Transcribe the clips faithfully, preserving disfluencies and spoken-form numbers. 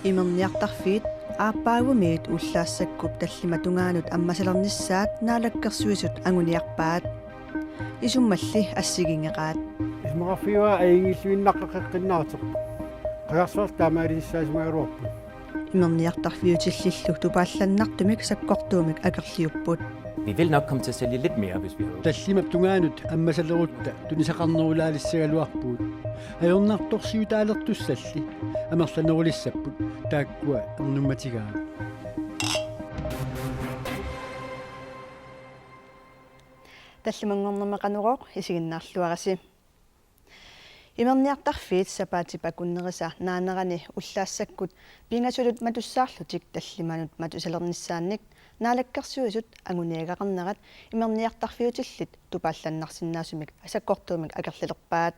Imerniartarfiit aappaagumiit ullaassakkut tallimat tungaanut ammasalernissaat Naalakkersuisut anguniarpaat. Isummalli assigiinngeqaat. Isumaqarfiup ajunngilluinnaqqeqqinnaartoq. Qagarsuarlu taamaalinissaasumagaluarput. Imerniartarfiutillillu tupaallannartumik sakkortuumik akerliupput. Vi vil nok komme til at sælge lidt mere, hvis vi har åbent. Tallimap tungaanut ammasalerutta tunisaqarnerulaalissagaluarpugut. Ajornartorsiutaalertussalli amerlanerulissapput, taakkua ernummatigaat. Tallimanngornermi Qanorooq isiginnaarluarisi. Imerniartarfiit sapaatip akunnerisa naanerani ullaassakkut pingasunut matussaarlutik tallimanut matusalernissaannik Naalakkersuisut anguniagaqarnerat imerniartarfiutillit tupaallannarsinnaasumik sakkortuumik akerlilerpaat.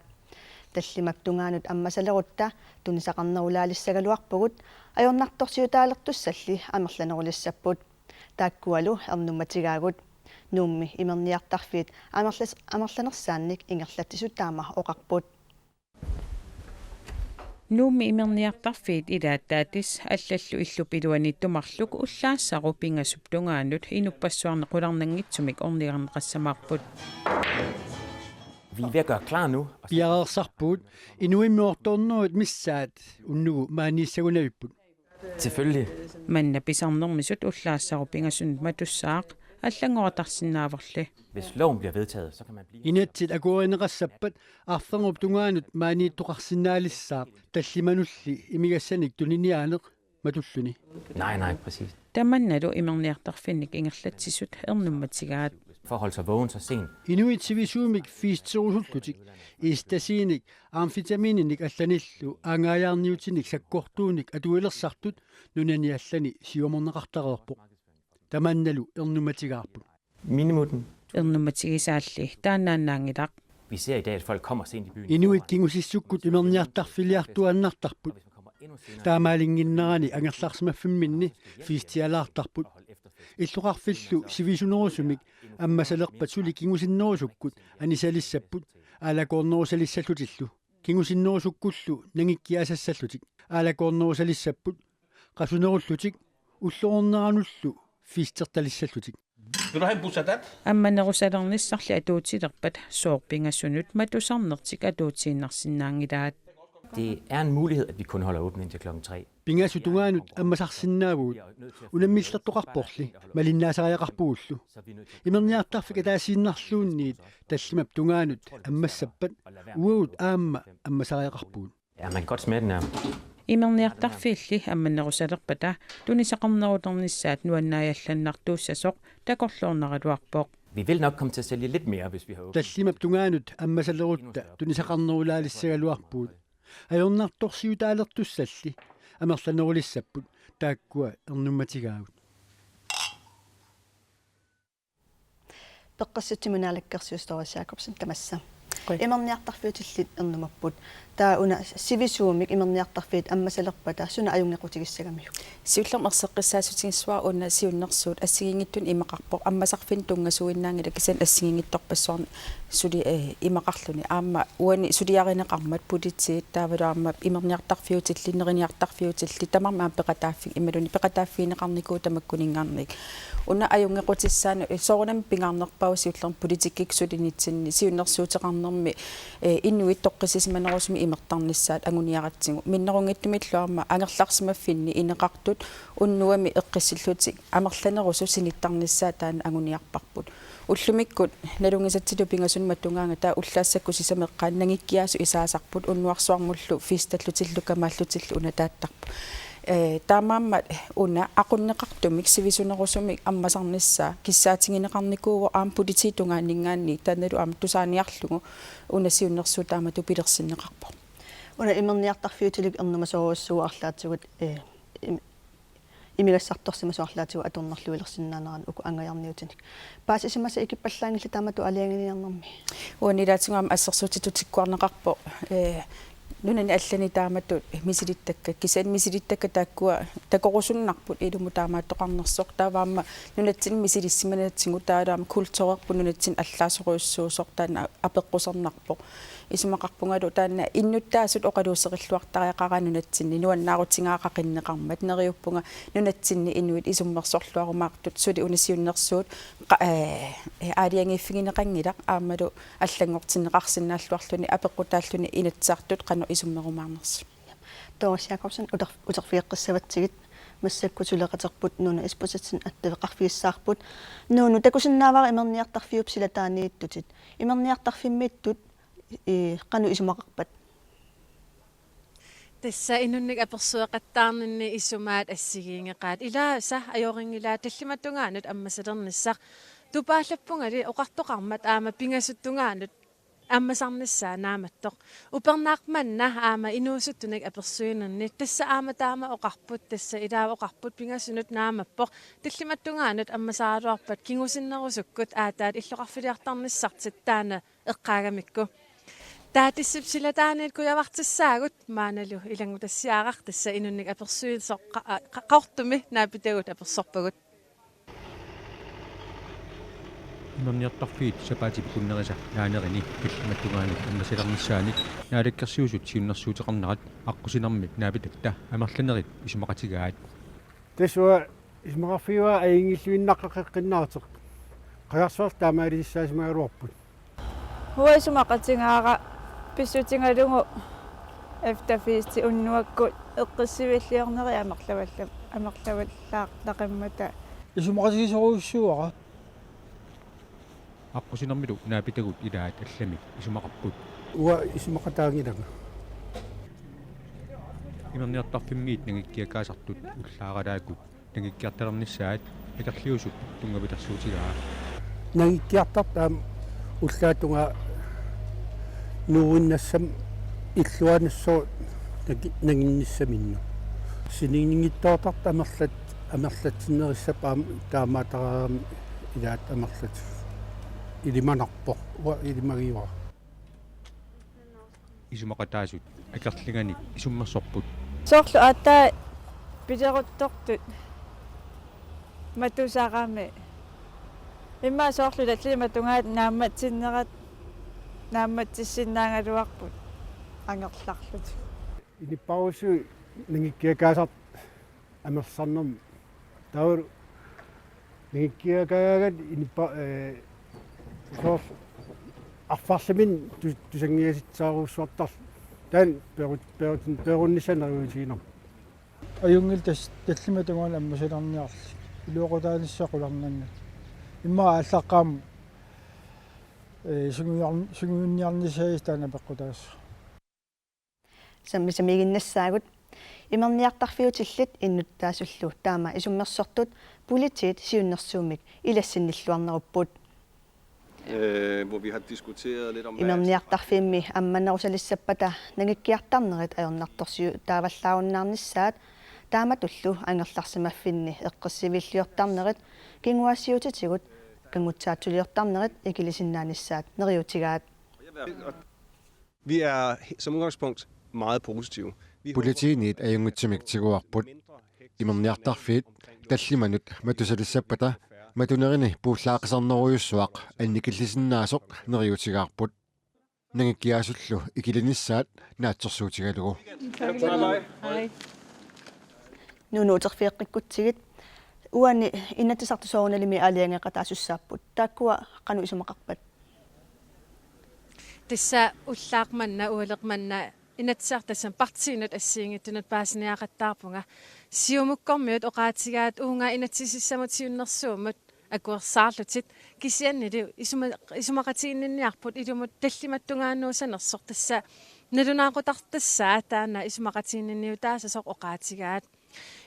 Tallimap tungaanut ammasalerutta tunisaqarnerulaalissagaluarpugut, ajornartorsiutaalertussalli amerlanerulissapput. Taakkualu ernummatigaagut. Nuummi imerniartarfiit amerlas-, amerlanersaannik ingerlatsisut taama oqarput. Nuummi imerniartarfiit ilaat Tatis allallu illup iluaniittumarluk ullaassaru pingasup tungaanut inuppassuarnik qularnanngitsumik ornigarneqassamaarput. Vi er ved at gøre klar nu. Piareersarpugut, inuimmi otte hundrede missaat unnugu maaniissagunavipput. Selvfølgelig. Manna pisarnermisut ullaassaru pingasunut matussaaq allanngorartarsinnaavorli. Hvis loven bliver vedtaget, så kan man blive... Inatsit akuerineqassappat arfernup tungaanut maaniittoqarsinnaalissaaq, tallimanulli imigassanik tuniniaaneq matulluni. Nej, nej, præcis. Tamannalu imerniartarfinnik ingerlatsisut ernummatigaat. For at holde sig vågen så sent. Inuit sivisuumik feesterusullutik, ecstasyinik, amfetamininik allanillu aangaajaarniutinik sakkortuunik atuilersartut nunani allani siumorneqartareerpoq. Tamannalu ernummatigaarput. Minimutten. Ernummatigisaalli taannaannaanngilaq. Vi ser i dag, at folk kommer sent i byen. Inuit kingusissukkut imerniartarfiliartuaannartarput. Taamaalinnginnerani angerlarsimaffimminni feestialaartarput. Illoqarfillu sivisunerusumik ammasalerpat suli kingusinnerusukkut anisalissapput aalakoornerusalissallutillu. Kingusinnerusukkullu nangikkiasassallutik aalakoornerusalissapput, qasunerullutik, ullororneranullu feestertalissallutik. Vil du have en busatat? Ammanerusalernissarli atuutilerpat sooq pingasunut matusarnertik atuutiinnarsinnaanngilaat. Det er en mulighed, at vi kun holder åbent indtil klokken tre. Pingasut tungaanut ammasarsinnaavugut, unammillertoqarporli, malinnaasariaqarpugullu. Imerniartarfik ataasiinnarluunniit tallimap tungaanut ammassappat uagut aamma ammasariaqarpugut. Ja, man kan godt smage den her. Imerniartarfiilli ammanerusalerpata tunisaqarnerulernissaat nuannaajallannaartuussasoq takorloornaraluarpoq. Vi vil nok komme til at sælge lidt mere, hvis vi har åbent. Tallimap tungaanut ammasalerutta tunisaqarnerulaalissagaluarpugut. Ajornartorsiutaalertussalli amerlanerulissapput, taakkua ernummatigaagut. Peqqissitsimut Naalakkersuisut Doris Jakobsen tamassa. Qujan. Imerniartarfiutillit ernumapput. Taava una sivisuumik imerniartarfiit ammasalerpata suna ajunngequtigissagamiuk? Siullermik erseqqissaatigissuara una siunnersuut assigiinngitsunik imaqarpoq, ammasarfinnut tunngasuinnaanngilaq kisianni assigiinngitsorpassuarnik suli, eh, imaqarluni. Aamma uani suliarineqarmat politiit taavalu aamma imerniartarfiutillit, neriniartarfiutillit, tamarmik aamma peqataaffigimmata imaluunniit peqataaffigineqarnikuuvoq tamakkuninngaanniit. Una ajunngequtissaanut soorunami pingaarnerpaavoq siullermik politikkikkut sulinitsinni siunnersuuteqarnermi, eh, inuit toqqissisimanerusumik imertarnissaat anguniaratsigu. Minnerunngitsumillu aamma angerlarsimaffinni ineqartut unnuami eqqissillutik amerlanerusut sinittarnissaat taanna anguniarparput. Ullumikkut nalunngisatsinnut pingasunut matugaangat taava ullaassakkut sisamat eqqaanni nangikkiasut isaasarput, unnuarsuarmullu feestallutillu kamaallutillu unataattarput. Eh, taamaammat una aqunneqartumik sivisunerusumik ammasarnissaa kissaatigineqarnikuuvoq aamma politiit tungaanninngaanniit, taannalu aamma tusaaniarlugu una siunnersuut taamatut pilersinneqarpoq. Una imerniartarfiutilik ernumasorujussuuvoq arlaatigut, eh, im-, imigassartorsimasoq arlaatigut atornerluilersinnaanerannut uku aanngajaarniutinik. Paasisimasat ikippallaanngillat taamatut aalajangiiniarnermi? Uani ilaatigut aamma assersuutitut tikkuarneqarpoq, eh, Nunani allani taamatut misilittakkat, kisianni misilittakkat taakkua takorusunnarput ilumut taamaattoqarnersoq, taava aamma nunatsinni misilissimanatsigu taavalu aamma kulturerput nunatsinni allaasorujussuusoq, taanna apeqqusernarpoq. Isumaqarpungalu taanna innuttaasut oqaluuserilluartariaqaraat nunatsinni nuannaarutigaaqaqinneqarmat, neriuppunga nunatsinni inuit isummersorluarumaartut suli una siunnersuut qa-, ee, aalajangiiffigineqanngilaq aammalu allanngortinneqarsinnaalluarluni apeqqutaalluni Inatsisartut qanoq isummerumaarnersut. Doris Jakobsen, uter-, uterfigeqqissavatsigit, massakkut suleqaterput Nuunu Isbosethsen attaveqarfigissaarput. Nuunu, takusinnaavara imerniartarfiup silataaniittutit. Imerniartarfimmiittut, ii, qanoq isumaqarpat? Tassa inunnik apersueqattaarninni isumaat assigiinngeqaat. Ilaasa ajorinngilaat tallimat tungaanut ammasalernissaq. Tupaallappungali oqartoqarmat aamma pingasut tungaanut ammasarnissaa naammattoq. Upernaaq manna aamma inuusuttunik apersuinerni. Tassa aamma taama oqarput, tassa ilaava oqarput pingasunut naammappoq. Tallimat tungaanut ammasaraluarpat kingusinnerusukkut aatsaat illoqarfiliartarnissartik taanna eqqaagamikku. Taatissip silataaniit kujavartissaagut maannalu ilanngutassiaraq, tassa inunnik apersuisoq qa-, a-, qa-, Qaqortumi naapitagut apersorpagut. Imerniartarfiit sapaatip akunnerisa naanerini tallimat tungaanut ammasalernissaanik Naalakkersuisut siunnersuuteqarnerat aqqusinermik naapitatta amerlanerit isumaqatigaat. Tassa uanga isumaqarfigaara ajunngilluinnaqqeqqinnaateq. Qajarsuarlu taamaaliorsimagaluarput. Uanga isumaqatigaara pissutigalugu efterfesti unnuakkut eqqissiviilliorneri amerlavalla-, amerlavallaartaqimmata. Isumaqatigisorujussuuara. Aqqusinermilu naapitagut ilaat allamik isumaqarput. Uanga isumaqataanngilanga. Imerniartarfimmiit nangikkiakaasattut ullaaralaakkut nangikkiartalernissaat akerliusup tunngavilersuutigaa. Nangikkiartartut aamma ullaap tungaa nuuinnassamut illuaannassooq nangi-, nanginnissaminnut. Sininngitsoortartut amerlat-, amerlatsinnerissappat aamma taamaattarami ilaat amerlat. Ilimanarpoq, uanga ilimagivara. Isumaqataasut akerlianik isummersorput. Soorlu aatsaat pileruttortut matusarami. Immaqa soorlu tallimat matungaat naammatsinnerat naammatsissinnaagaluarput angerlarlutik. Inuppassuit nangikkiakaasartut amerlasarnermik. Taava nangikkiakaagaangat inuppa-, ee, soorlu arfarlimmik tu-, tusanngiasitsaarujussuartarluni. Taanna peru-, peru-, perunissaa neriuutiginermik. Ajunngilaq tassa tallimat tungaanut ammasalerniarlutik. Iluaqutaanissaq qularnanngilaq. Immaqa aallaqqaammut, ee, sungiuar-, sungiunniarnissaat taanna peqqutaassaaq. Sammisamiiginnassaagut. Imerniartarfiutillit innuttaasullu taama isummersortut politiit siunnersuummik ilassinnilluarnerupput. Øh, hvor vi har diskuteret lidt om, hvad Imerniartarfimmi ammanerusalissappata nangikkiartarnerit ajornartorsiutaavallaarunnaarnissaat taamatullu angerlarsimaffinni eqqissiviilliortarnerit, kinguaassiuutitigut kanngutsaatsuliortarnerit ikilisinnaanissaat neriuutigaat. Vi er he-, som udgangspunkt meget positive. Vi håber Politiinit ajunngitsumik tiguarput. Imerniartarfiit tallimanut matusalissappata matunerini puullaaqisarnerujussuaq annikillisinnaasoq neriuutigaarput. Nangikkiaasullu ikilinissaat naatsorsuutigalugu. Hej. Nuunu, uterfigeqqikkutsigit. Uani Inatsisartut soorunalimi aalajangeeqataasussaapput. Taakkua qanoq isumaqarpat? Tassa ullaaq manna, ualeq manna Inatsisartut tassami partiinut assigiinngitsunut paasiniaqattaarpunga. Siumukkormiut oqaatigaat uunga inatsisissamut siunnersuummut akuersaarlutik, kisiannili isuma-, isumaqatiginninniarput ilumut tallimat tungaanuussanersoq, tassa nalunaaqutaq tassa taanna isumaqatiginninniutaassasoq oqaatigaat.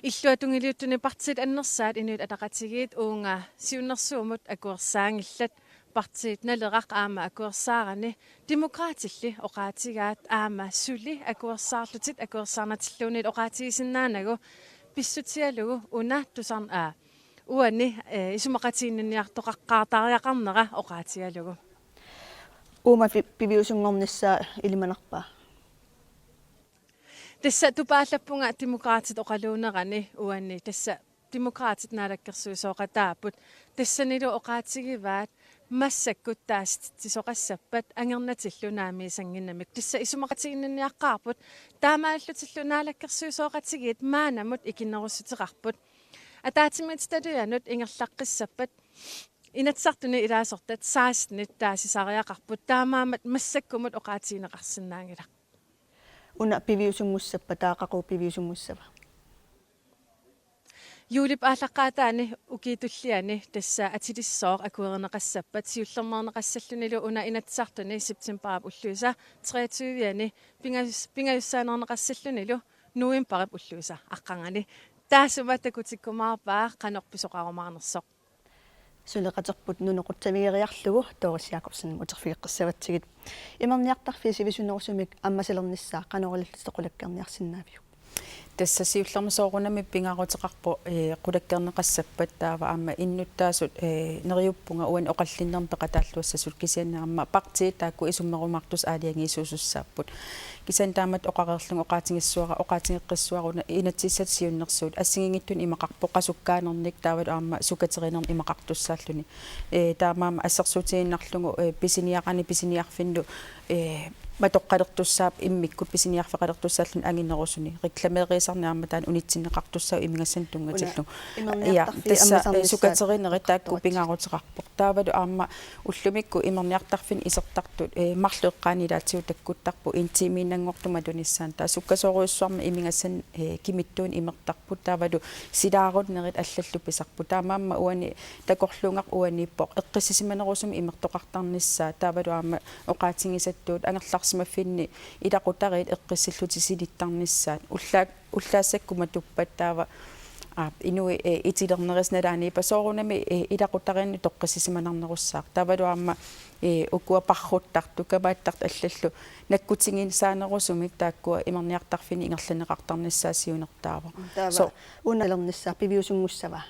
Illuatungiliuttuni partiit annersaat Inuit Ataqatigiit uunga siunnersuummut akuersaanngillat, partiit Naleraq aamma akuersaarani, Demokraatilli oqaatigaat aamma suli akuersaarlutik akuersaarnatilluunniit oqaatigisinnaanagu pissutigalugu una tusarn-, aa, uani, ee, isumaqatiginninniartoqaqqaartariaqarnera oqaatigalugu. Uuma pi-, piviusunngornissaa ilimanarpa? Tassa tupaallappunga Demokraatit oqaluunerani uani, tassa Demokraatit naalakkersuisooqataapput. Tassanilu oqaatigivaat massakkut taasitsisoqassappat angernatillu naamiisannginnamik. Tassa isumaqatiginninniaqqaarput. Taamaallutillu naalakkersuisooqatigiit maannamut ikinnerussuteqarput. Ataatsimiititalianut ingerlaqqissappat Inatsisartuni ilaasortat sekstenit taasisariaqarput. Taamaammat massakkumut oqaatigineqarsinnaanngilaq. Una piviusunngussappat, taava qaqugu piviusunngussava? Juulip aallaqqaataani ukiup tulliani tassa atilissooq akuerineqassappat siullermeerneqassallunilu una Inatsisartuni septembarip ulluisa treogtyve-ani pingas-, pingajussaaneerneqassallunilu novembarip ulluisa aqqarnganni. Taassuma takutikkumaarpaa qanoq pisoqarumaarnersoq. Suleqaterput nunop qutsavigeriarlugu Doris Jakobsen uterfigeqqissavatsigit. Imerniartarfiit sivisunerusumik ammasalernissaat qanoq ilillutit qulakkeerniarsinnaaviuk? Tassa siullermik soorunami pingaaruteqarpoq, ee, qulakkeerneqassappat taava aamma innuttaasut, ee, neriuppunga uani oqallinnermi peqataalluassasut kisianni aamma partiit taakku isummerumaartussat aalajangiisuusussaapput. Kisianni taamatut oqareerlunga oqaatigissuara, oqaatigeqqissuara una inatsisissatut siunnersuut assigiinngitsunik imaqarpoq qasukkaanernik taavalu aamma sukaterinermik imaqartussaalluni. Ee, taamaammat assersuutigiinnarlugu, ee, pisiniaqarani pisiniarfinni, ee, matoqqalertussaapput immikkut pisiniarfeqalertussaalluni anginerusuni. Reklameeriisarneq aamma taanna unitsinneqartussaavoq imigassanik tunngatillugu. Una imerniartarfiit, ja, tassa, ee, ammasernissaat sukaterinerit taakku oqaatigivat. Pingaaruteqarpoq. Taavalu aamma ullumikkut imerniartarfinni isertartut, ee, marluk eqqaani ilaatigut takkuttarput en timiinnanngortumik matunissaannut. Taava sukkasoorujussuarmik imigassanik, ee, kimittuunik imertarput. Taavalu silaarunnerit allallu pisarput. Taamaammat uani takorluugaq uaniippoq eqqissisimanerusumik imertoqartarnissaa. Taavalu aamma oqaatigisattut angerlarsimaffinni ilaqutariit eqqissillutik silittarnissaat. Ullaak-, ullaassakkut matuppat taava, aa, inuit, ee, itilernerisa nalaaniippoq soorunami, ee, ilaqutariinnut toqqissisimanarnerussaaq. Taavalu aamma, ee, ukua parruttartut, kamaattartut allallu nakkutigisaanerusumik taakkua imerniartarfinni ingerlanneqartarnissaat siunertaavoq. Taava so- una alernissaa piviusunngussava?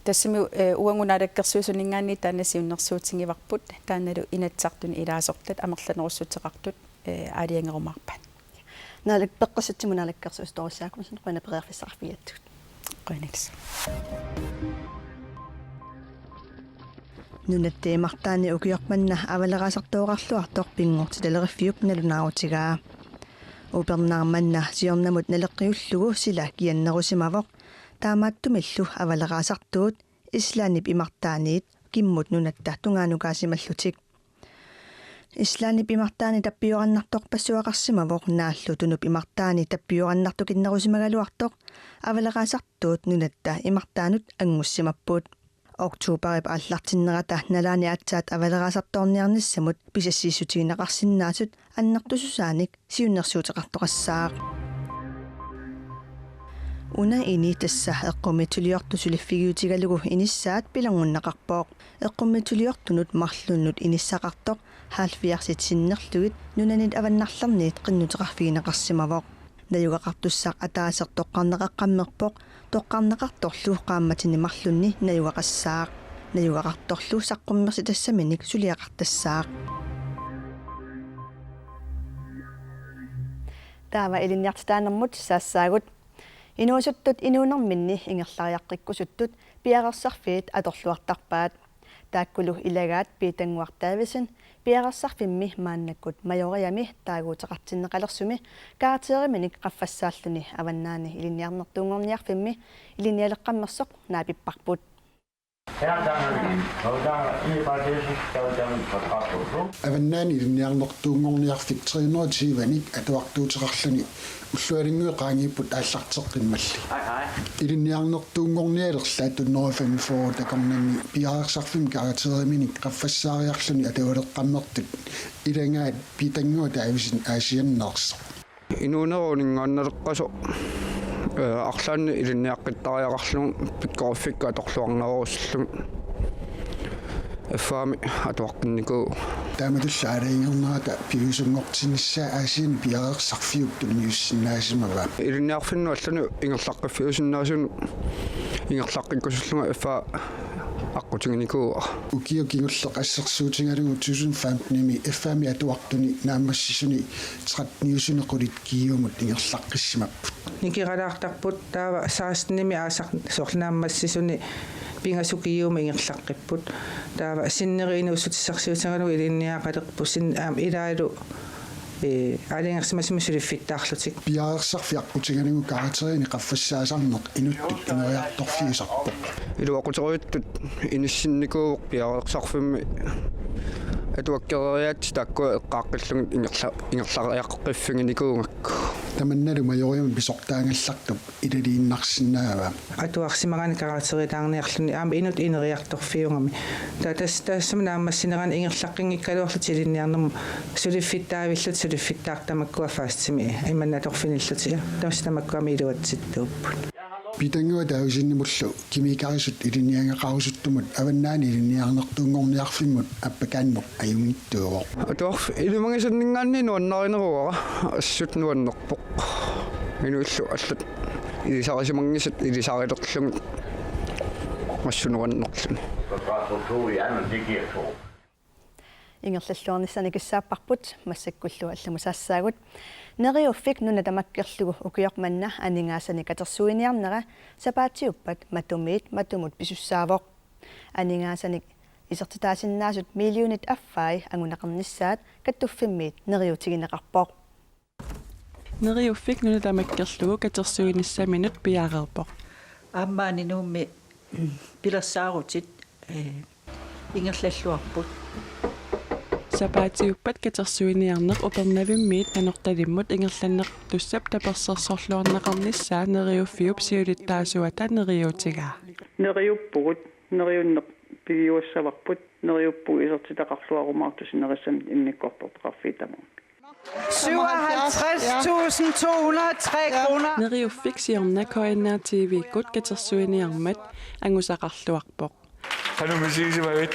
Tassami, ee, uagut naalakkersuisuninngaanniit taanna siunnersuutigivarput, taannalu Inatsisartuni ilaasortat amerlanerussuteqartut, ee, aalajangerumaarpaat. Naalak-, Peqqissitsimut Naalakkersuisut Doris Jakobsen, qujanaq periarfissaqarfigigatsigut. Qujanaq. Nunatta imartaani ukioq manna avaleraasartooqarluartoq Pinngortitaleriffiup nalunaarutigaa. Upernaaq manna siornamut naleqqiullugu sila kiannerusimavoq, taamaattumillu avaleraasartuut Islandip imartaaniit kimmut nunatta tungaanukaasimallutik. Islandip imartaani tappiorannartorpassuaqarsimavoq naallu Tunup imartaani tappiorannartukinnerusimagaluartoq avaleraasartuut nunatta imartaanut anngussimapput. Oktobarip aallartinnerata nalaani aatsaat avaleraasartoorniarnissamut pisassiissutigineqarsinnaasut annertususaanik siunnersuuteqartoqassaaq. Una ini tassa eqqumiitsuliortut suliffigiutigalugu inissaat pilanngunneqarpoq. Eqqumiitsuliortunut marlunnut inissaqartoq halvfjerdsit sinnerlugit nunanit avannarlerniit qinnuteqarfigineqarsimavoq. Najugaqartussaq ataaseq toqqarneqaqqammerpoq, toqqarneqartorlu qaammatini marlunni najugaqassaaq. Najugaqartorlu saqqummersitassaminik suliaqartassaaq. Taava ilinniartitaanermut saassaagut. Inuusuttut inuunerminni ingerlariaqqikkusuttut piareersarfiit atorluartarpaat. Taakkulu ilagaat Piitannguaq Davidsen piareersarfimmi maannakkut Majoriami taaguuteqartinneqalersumi karakteriminik qaffassaalluni Avannaani Ilinniarnertuunngorniarfimmi ilinnialeqqammersoq naapipparput. Avannaani Ilinniarnertuunngorniarfik tre hundrede og tyve-nik atuartuuteqarluni ullualunnguit qaangiupput aallarteqqimmalli. Ilinniarnertuunngornialerlaat hundrede og femogfyrre takornanni piareersarfimmi karakteriminik qaffassaariarluni atavaleqqammertut ilagaat Piitannguaq Davidsen Aasianneersoq. Inuunerup uninngaannaleqqasoq, ee, arlaannik ilinniaqqittariaqarlugu pikkoriffikkut atorluarnerusullugit. F M-mi atuaqqinnikuuvoq. Taamatullu aalajangernerata piviusunngortinnissaa Aasianni piareersarfiup tunniussinnaasimavaa. Ilinniarfinnut allanut ingerlaqqiffiusinnaasunut ingerlaqqikkusullunga F A aqqutiginikuuara. Ukioq kingulleq assersuutigalugu to tusind femten-imi F A-mi atuartuni naammassisuni tretteniusuni qulit G U-mut ingerlaqqissimapput. Nikeralaartarput taava seksten-imi aasaq soorlu naammassisuni pingasut G U-mut ingerlaqqipput. Taava sinneri inuussutissarsiutigalugu ilinniagaqalerput sin-, aamma ilaalu, ee, aalajangersimasumik suliffittaarlutik. Piareersarfik aqqutigalugu karakterinik qaffassaasarneq inuttut ineriartorfiusarpoq. Iluaquterujuttut inissinnikuuvoq piareersarfimmi atuakkereeriaatsit taakkua eqqaaqqillugit ingerla-, ingerlariaqqiffiginikuugakku. Tamannalu Majoriamut pisortaagallartup ilaliinnarsinnaavaa. Atuarsimagaanni karakterilaarniarluni aamma inuttut ineriartorfiugami. Taava tas-, taassuma naammassinerani ingerlaqqinngikkaluarlutik ilinniarnermut suliffittaavillutik suliffittaartut tamakkua fastimi imannak atorfinillutik. Tassa tamakkua aamma iluatsittuupput. Pitannguaq Davidsenimullu kemiikerisut ilinniagaqarusuttumut Avannaani Ilinniarnertuunngorniarfimmut appakaannut ajunngitsuuvoq. Atuarfik ilimagisanninngaanniit nuannarineruara, assut nuannerpoq. Inuillu allat ilisarisimanngisat ilisarilerlugit massakkut nuannerluni. Ingerlalluarnissaannik kissaapparput, massakkullu allamut saassaagut. Neriuffik nuna tamakkerlugu ukioq manna aningaasanik katersuiniarnera sapaatiuppat matumiit matumut pisussaavoq. Aningaasanik isertitaasinnaasut millionit affai anguneqarnissaat kattuffimmiit neriuutigineqarpoq. Neriuffik nuna tamakkerlugu katersuinissaminut piareerpoq. Aamma Nuummi pilersaarutit, ee, ingerlalluarput. Sapaatiuppat katersuiniarneq Upernavimmiit Nanortalimmut ingerlanneqartussap tapersersorluarneqarnissaa Neriuffiup siulittaasuata neriuutigaa. Neriuppugut, neriunneq pigiuassavarput, neriuppugut isertitaqarluarumaartusi nerissamik immikkoortortaqarfiit tamarmik. Syvoghalvtreds tusind to hundrede og tre kroner. Neriuffik siorna K N R T V-kkut katersuiniarmat angusaqarluarpoq. Qanoq misigisimavit?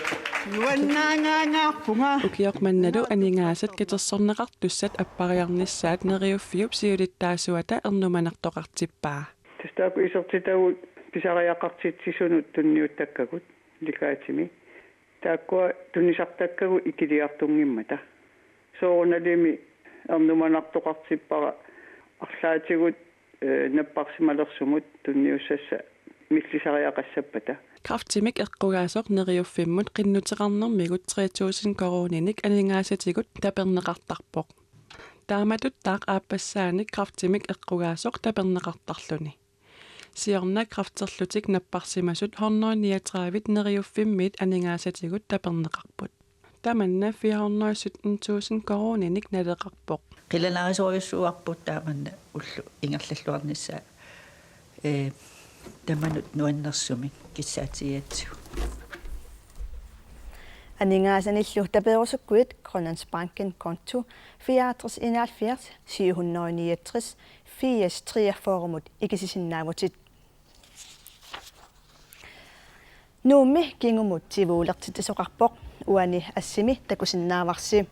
Nuannaangaangaarpunga. Ukioq mannalu aningaasat katersorneqartussat appariarnissaat Neriuffiup siulittaasuata ernumanartoqartippaa. Tassa taakku isertitagut pisariaqartitsisunut tunniuttakkagut legatimi. Taakkua tunnisartakkagut ikiliartunngimmata. Soorunalimi ernumanartoqartippara arlaatigut, ee, napparsimalersumut tunniussassat millisariaqassappata. Kræftimik eqqugaasoq Neriuffimmut qinnuteqarnermigut tre tusind koruuninik aningaasatigut taperneqartarpoq. Taamatuttaaq aappassaanik kræftimik eqqugaasoq taperneqartarluni. Siorna kræfterlutik napparsimasut hundrede niogtredive Neriuffimmiit aningaasatigut taperneqarput. Tamanna fire hundrede sytten tusind koruuninik naleqarpoq. Qilanaarisorujussuuarput taamanna ulloq ingerlalluarnissaa, ee, tamanut nuannersumik kissaatigigatsigu. Aningaasanillu taperusukkuit Grønlandsbanken konto fireogtres enoghalvfjerds syv hundrede niogtres firs treogfyrre-mut ikisisinnaavutit. Nuummi kingumut tivuulertitsisoqarpoq, uani assimi takusinnaavarsi.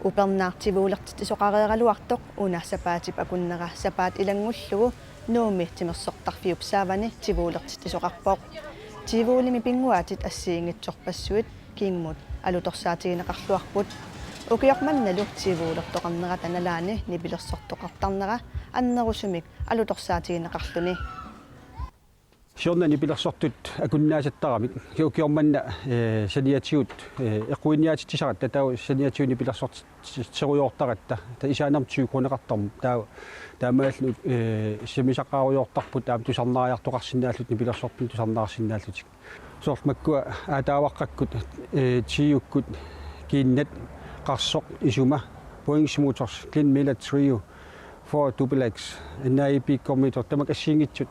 Upernaaq tivuulertitsisoqareeraluartoq una sapaatip akunnera sapaat ilanngullugu Nuummi timersortarfiup saavani tivuulertitsisoqarpoq. Tivulimi pinnguaatit assigiinngitsorpassuit kingumut alutorsaatigineqarluarput. Ukioq mannalu tivuulertoqarnerata nalaani nipilersortoqartarnera annerusumik alutorsaatigineqarluni. Siorna nipilersortut akunnaasattaramik ukioq manna, ee, saniatigut, ee, eqquiniaatitsisaratta taava saniatigut nipilersortitserujoortaratta taava isaanamut tyve kroneqartarmut taava taamaallu, ee, sammisaqarujoortarput aamma tusarnaariartoqarsinnaallutik nipilersortut tusarnaarsinnaallutik. Soorlu makkua aataavaqqakkut, ee, tyve-kkut, Kiinnat, Qarsoq, Isuma, Boeing Motors, Glenn Miller Trio, Ford Duplex, N I B Commuter, tamakku assigiinngitsut,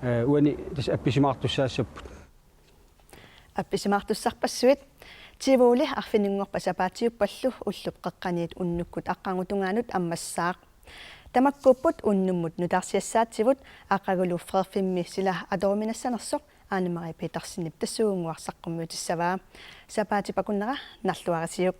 ee, uani tassa appisimaartussaassapput. Appisimaartussarpassuit. Tivoli arfininngorpat sapaatiuppallu ullup qeqqaniit unnukkut aqqaneq-tungaanut ammassaaq. Tamakkuupput unnummut nutaarsiassaatsivut, aqagulu freerfimmi sila atoruminassanersoq Ane Marie Petersenip tassuugunnguaq saqqummiutissavaa. Sapaatip akunnera naluarisiuk.